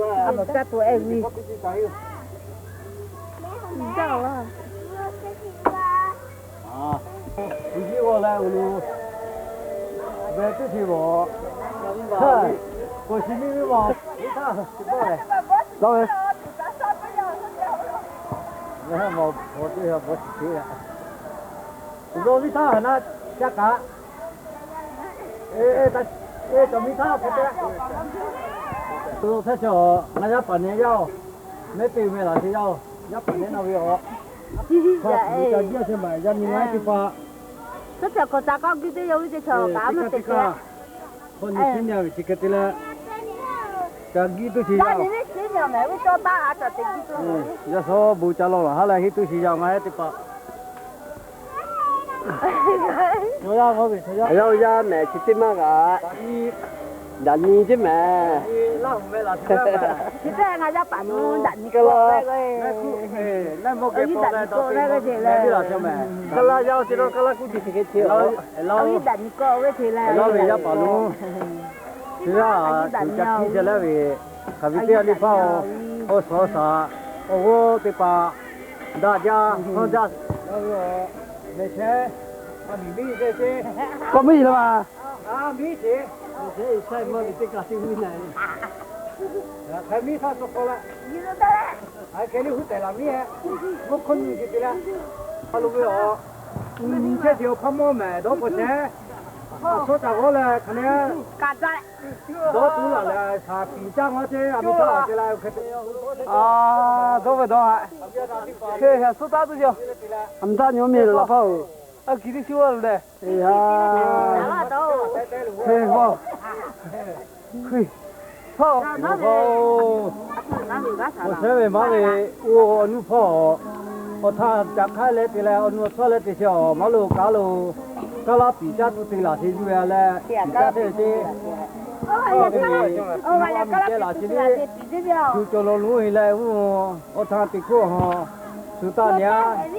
A mawˬ caˇ tuˬ ehˉ g'uiˇ. Jaˇ laˇ. Uiˍ jiˆ g'awˇ leh uˬ lu ve teˇ chi bawˬ, k'o shi miˇ miˇ ma, viˉ htaˇ chi bawˆ leh, dawˇ ve, mawˬ bawˬ teˇ ha bawˬ chi teˇ g'aˇ, uˬ dawˇ viˉ htaˇ haˍ naˆ ca kaꞈ, e, cawˬ miˇ htaˇ hk'e te, htaˇ chi ngaˬ yaˇ paˍ neh yaˇ-oˬ, mehˉ te meh laˬ chi yaˇ-oˬ, yaˇ paˍ neh na ve awˬ, hk'a uiˍ ca jiˇ a chehˇ maˬ yaˇ nyi ngaˇ teˇ hpaˍ, hk'e te k'awꞈ ca k'awꞈ guˇ teˇ yaˇ viˉ teˇ chaw kaꞈ maˇ te kaꞈ, hk'aw nyi chi nyi ve chi hk'e te leh, ca giˇ tuˬ chi yaˇ, yaˇ shawˉ bon ca law laˬ haˉ leh henˇ tuˬ chi yaˇ ngaˇ teˇ hpaˍ. Yaˇ mehˍ chi teˇ maˇ g'a, daꞈ nyi ceˇ mehˍ. Chi teˇ ngaˬ yaˇ paˍ nu daꞈ nyi kawˆ ve, daꞈ nyi kawˆ ve ve ce le. Kaˇ laˇ yaˇ-oˬ, chi kaˇ laˇ kuˇ ce chi hk'e ce-oˬ, daꞈ nyi kawˆ ve ce le. Yaˇ paˍ nu, chi yaˇ tuˬ ca hkiˇ ce leh ve, hk'aˬ ve teˇ g'aˇ teˇ hpaˍ-oˬ, awˬ suhˍ awˬ shaˍ, awˬ g'awˇ teˇ hpaˍ, daꞈ jaˇ hawˇ jaˇ, mehˬ chehˇ, a miˍ miˇ ce ce, k'awꞈ miˇ la ma, a miˇ ce, a miˇ teˇ kaꞈ teˇ miˇ na, hk'aˬ miˇ htaˇ tcuh k'aw la, a hk'e liˇ huˉ tehˬ laˬ miˇ-e, mvuhˇ hkawˇ nyi ce te leh, a lo ve awˬ, nyi chehˇ ce awˬ hk'aˇ mawˇ mehˍ dawˇ hpawˇ chehˇ, a shawˉ ca g'awˇ leh hk'aˬ leh, dawˇ tuˬ laˬ leh shaˍ piˍ caˇ maˇ ce, a miˇ htaˇ ce la hk'e te, a dawˇ ve dawˇ haꞈ, hk'e hk'e suhˉ taˉ tuˬ ce, a miˇ htaˇ nyi mvuhˇ miˬ laˬ hpaˇ-oˬ, a kiˬ teˇ shu a lo leh, hk'e hpaˇ, hk'e hpaˇ, awˬ shehˉ ve maˇ ve, oˇ awˬ nuˇ hpawˇ, awˬ htaˇ ca hk'aˉ leh te leh awˬ nuˇ awˬ tcuhˉ leh te chehˇ-oˬ, maˇ lo kaˉ lo, kaˇ laˇ piˍ caˇ tuˬ te laˬ ce zuˇ ve leh, piˍ caˇ chehˇ ve ce, a miˬ ceh laˬ ce le, shu cawˬ law lonˉ e leh, oˇ awˬ htaˇ teꞈ hkoˆ a, shu taˇ nehˬ,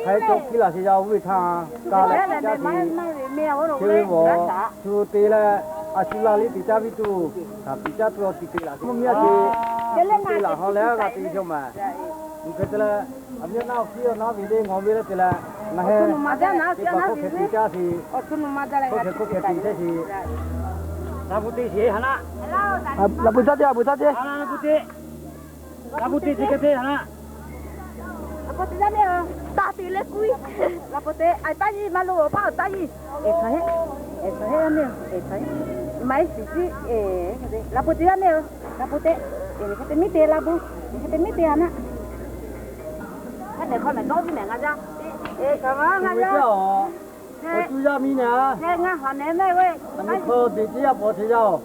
hk'aˬ hk'e cawˬ hkiˇ laˬ ce yaˇ oˇ ve htaˇ, kaˇ laˇ piˍ caˇ ce, chehˇ ve awˬ, shu te leh, a shu laˇ liˇ te caˇ viˉ tuˬ, hk'aˬ piˍ caˇ tuˬ awˬ tiꞈ te laˬ ce mvuhˇ miˇ a ce, te laˬ haw leh g'a te cawˬ maˬ. Hk'e te leh, a miˇ naˇ awˬ hkiˇ awˬ naˉ ve le ngawˬ ve leh te leh, ngaˬ heh, teˇ hpaˍ hk'oˆ hk'e te caˇ ce, hk'oˆ hk'e hk'oˆ hk'e te chehˇ ce, laꞈ bvuhꞈ te ce ha naˆ, laꞈ bvuhꞈ taˇ ce, laꞈ bvuhꞈ taˇ ce, laꞈ bvuhꞈ te ce hk'e te ha naˆ, taˇ te leh Laꞈ pon te, a taˇ yiˇ maˇ lo awˬ paˇ awˬ taˇ yiˇ. Eˍ hk'aˬ heˆ, eˍ hk'aˬ heˆ yaˇ mehˆ, eˍ hk'aˬ heˆ. Maˇ heˆ shiˍ shiˍ, eˍ, laꞈ pon te yaˇ mehˆ, laꞈ pon te, eˍ, hk'e te miˉ te laˇ bon, hk'e te miˉ te a naˆ. Hk'e te hk'aw mehˍ dawˇ tiˉ mehˍ ngaˬ jaˇ. Eˍ, hk'aˬ ma ngaˬ jaˇ. Awˬ cuˇ yaˇ miˇ nehˬ, ngaˬ haˍ nehˬ mehˆ ve, a miˇ hk'aw teꞈ ciˉ yaˇ paw te yaˇ oˬ.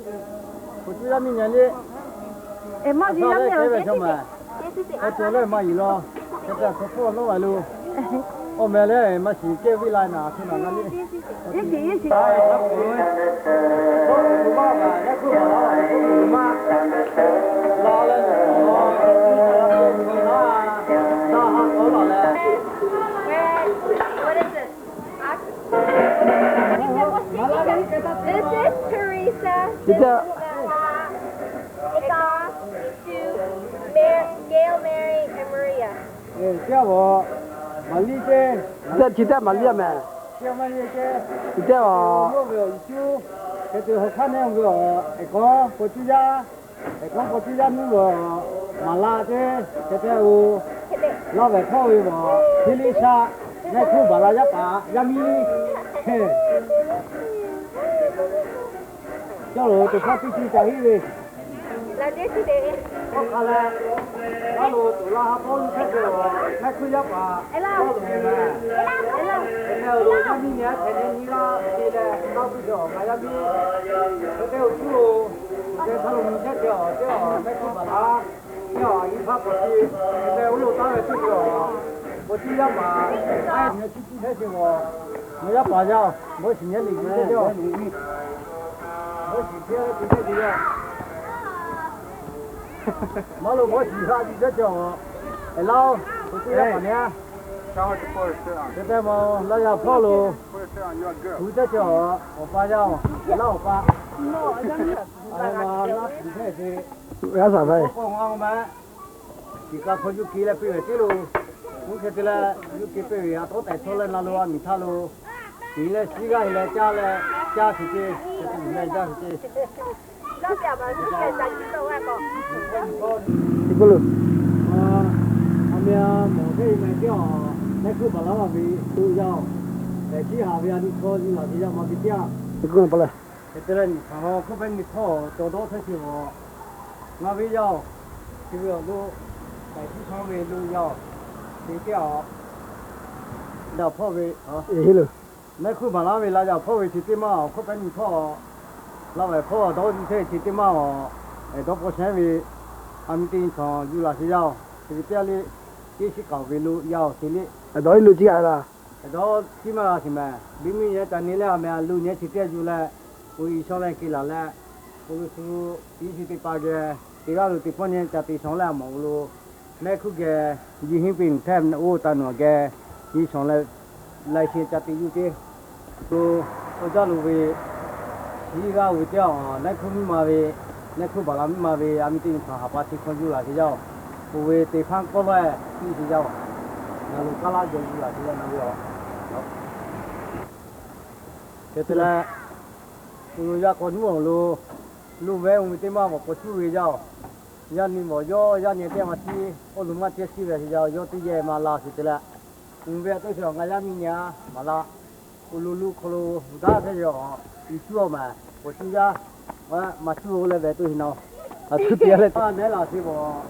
Awˬ cuˇ yaˇ miˇ nehˬ le. Eˍ, maˇ yiˍ yaˇ mehˆ ve cawˬ ma. K'aw cawˬ leh maˇ yiˍ law. Hk'e te a hk'aw hpawˇ nawˉ ve lo. Awˬ meh leh maˇ shiˍ kehˇ viˉ la naˬ a htoꞈ ma g'a le. Yeˇ shiˍ, yeˇ shiˍ. What is this? This is Teresa. This is Bella. It's off. It's two. Mar-, Gail, Mary, and Maria. Eˍ, teˇ g'aˇ, Maˍriˆ ceˇ. Chi teˇ Maˍriˆ a mehˍ. Chi teˇ g'aˇ, yawˇ ve awˬ Yeˍsuˆ, hk'e te hawˬ hk'aˇ neˇ ve awˬ, eˍ k'aw paw cuˇ yaˇ, eˍ k'aw paw cuˇ yaˇ nuˇ ve awˬ, Maˍlaˆ ceˇ, hk'e te oˬ, Laˇ vehˬ hpawˇ ve awˬ, Hpiˇliˇshaˆ, Mehˆ hkuˇ Baˍlaˆ yaˇ paˍ yaˇ miˇ. Cawˇ loˬ, teˇ hk'aˇ teˇ chi ca hiˉ ve. Hk'aˬ leh, a lo tuˬ la ha pawˇ luˇ hk'e te awˬ, Mehˆ hkuˇ yaˇ paˍ, a lo mehˍ, hk'e te awˬ lo yaˇ miˇ nyi a hpehꞈ nyi nyi laˇ te leh, taˇ puiˉ te awˬ ngaˬ yaˇ miˇ, hk'e te awˬ cuˇ lo, hk'e te htaˇ lo nyi chehˇ te awˬ teˇ awˬ Mehˆ hkuˇ Baˍlaˆ, teˇ awˬ nyi hpaˇ paw cuˇ, hk'e te oˇ lo taˇ ve teˇ ve awˬ, paw cuˇ yaˇ paˍ, a nyi chi cuˇ hk'e te awˬ, ngaˬ yaˇ paˍ yaˇ, bon shiˍ nyi liꞈ nyi chehˇ te awˬ. Maˇ lo mawˇ shiˍ g'a nyi chehˇ cawˬ. Eˍ laˇ-oˬ, k'o teˇ g'aˇ paˍ nehˬ, hk'e te ma laˇ yaˇ hpawˇ lo, kuˬ chehˇ cawˬ. Awˬ pa yaˇ-oˬ, eˍ laˇ awˬ pa, a ma laˇ kuˬ chehˇ ce. G'a shaˍ ve, k'o ngaˬ ma, shiˍ k'a hk'aw yuˇ ke leh piˇ ve teˇ lo, uˉ hk'e te leh yuˇ ke piˇ ve a tawˉ tehˬ chaw leh na lo a miˬ htaˇ lo, tiˍ leh shiˉ g'aˇ heˍ leh caˇ leh caˇ shiˍ ce, hk'e te leh caˇ shiˍ ce. Teˇ k'oˆ lo, a meh a mawˬ teˇ meh teˇ awˬ, Mehˆ hkuˇ Baˍlaˆ ve lo yaˇ-oˬ, tehꞈ chiˉ haꞈ ve a nyi hkawˇ nyi laˬ ve yaˇ ma ve teˇ yanˇ, teˇ k'oˆ pa leh, hk'e te leh nyi hk'aˬ hk'aw hk'oˆ pehˉ nyi hpawˇ cawˬ dawˇ hpehˇ ce-oˬ. Ngaˬ ve yaˇ-oˬ, chi ve awˬ lo, tehꞈ chiˉ hk'aw ve lo yaˇ-oˬ, te teˇ awˬ, daꞈ hpawˇ ve, Mehˆ hkuˇ Baˍlaˆ ve laˇ yaˇ hpawˇ ve chi teˇ maˇ awˬ hk'oˆ pehˉ nyi hpawˇ, Laˇ vehˬ hpawˇ dawˇ nyi chehˇ ve chi teˇ maˇ awˬ, dawˇ paw shehˉ ve, a miˇ teˇ nyi hk'aˬ yuˬ laˬ sheˍ yaˇ-oˬ. Chi ve teˇ g'aˇ le, teˇ shiˉ k'aoˍ ve lo yaˇ-oˬ te le. Dawˇ iˉ lo ciˉ g'a laˇ. Dawˇ ciˉ maˇ g'a sheˍ mehˍ. Biˇ miˇ yehˬ ca nyi leh a meh a lo nyi chi teˇ g'aˇ yuˬ leh, k'o i shaw leh ke laˬ leh, k'o lo shu, iˉ shiˍ teˇ pa geh, teˇ g'aˇ lo teˇ pawˆ nyi ca te shaw leh a mawˬ lo, Mehˆ hkuˇ geh, Yeˍ hinˉ piˇ hpehˇ oˇ taˍ nawˬ geh, Yeˍ shaw leh, lai sheh ca te yuˬ te. Lo, oˇ jaˇ lo ve, iˉ g'aˇ oˇ ve teˇ aˬ, Mehˆ hkuˇ miˇ ma ve, Mehˆ hkuˇ Baˍlaˆ miˇ ma ve a miˇ teˇ nyi hk'aˬ haˍ pa chi hk'aw yuˬ laˬ sheˍ yaˇ-oˬ. Oˇ ve teˇ hpaˇ k'awˇ leh, piˇ sheˍ yaˇ-oˬ. Ngaˬ lo kaˇ laˇ geh yuˬ laˬ sheˍ yaˇ na ve aˬ. Hk'e te leh, oˇ lo yaˇ k'aw nuˇ awˬ lo, lo vehˉ oˇ ve teˇ maˇ mawˬ k'aw cuˇ ve yaˇ-oˬ. Yaˇ nyi mawˬ yawˇ yaˇ nyi teˇ maˇ ciˉ, oˇ lo maˇ ceh shiˉ ve sheˍ yaˇ-oˬ, yawˇ teˇ yehˬ maˇ la sheˍ te leh, uˬ ve a teˇ sheˍ ngaˬ yaˇ miˇ nyi-a, maˍ laˇ. Oˇ lo lo hk'aw lo daꞈ hpehˇ ve aˬ, Yeˍsuˆ awˬ mehˍ k'awꞈ cuˇ yaˇ, maˇ cuˇ-oˬ leh vehˬ toˇ heˍ na. A cuˇ te leh taˇ nehˉ laˬ sheˍ bawˬ.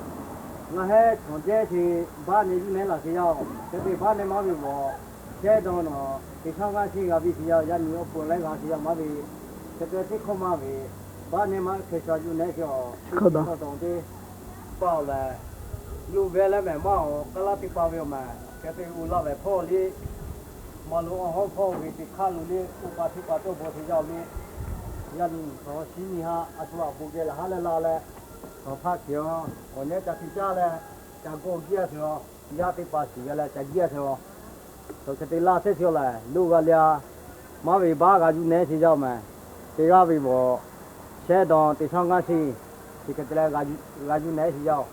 Ngaˬ heˉ chaw jehˇ sheˍ, baˆ nehˉ yuˬ nehˉ laˬ sheˍ yaˇ-oˬ. Hk'e te baˆ nehˉ maˇ ve bawˬ, shehˉ dawˬ nawˬ teˇ shaˉ g'aˇ sheˍ g'a ve sheˍ yaˇ, yaˇ nyi awˬ pon leh g'a sheˍ yaˇ maˇ ve, hk'e te teˇ hkawˇ maˇ ve, baˆ nehˉ maˇ hk'e sha yuˬ nehˉ sheˍ-oˬ. Teˇ hkawˇ dawˬ teˇ pa-oˬ lehˬ, lo vehˬ leh mehˍ maˇ-oˬ, kaˇ laˇ teˇ pa ve awˬ mehˍ. Hk'e te uˬ laˇ vehˬ hpawˇ le, maˇ lo awˬ hawˉ hpawˇ ve teˇ hk'aˇ lo le, oˇ pa teˇ pa tawˇ bawˬ sheˍ yaˇ-oˬ le, yaˇ nyi nyi hk'aw shiˉ nyi haˆ a shu aꞈ bon geh laˬ haˉ leh la leh, hk'aˬ hpaˇ hkiˬ-oˬ, awˬ nehˉ ca te caˇ leh, ca gawˇ giˇ-a sheˍ-oˬ, yaˇ teˇ pa shiˍ ve leh ca giˇ-a sheˍ-oˬ. Hk'e te laˇ chehˇ sheˍ-oˬ lehˬ, lo g'a le-a, maˇ ve baˆ g'a yuˬ nehˉ sheˍ yaˇ-oˬ mehˍ. Teˇ g'aˇ ve bawˬ, shehˉ dawˬ teˇ shaˉ g'aˇ sheˍ, chi hk'e te leh g'a yuˬ nehˉ sheˍ yaˇ-oˬ.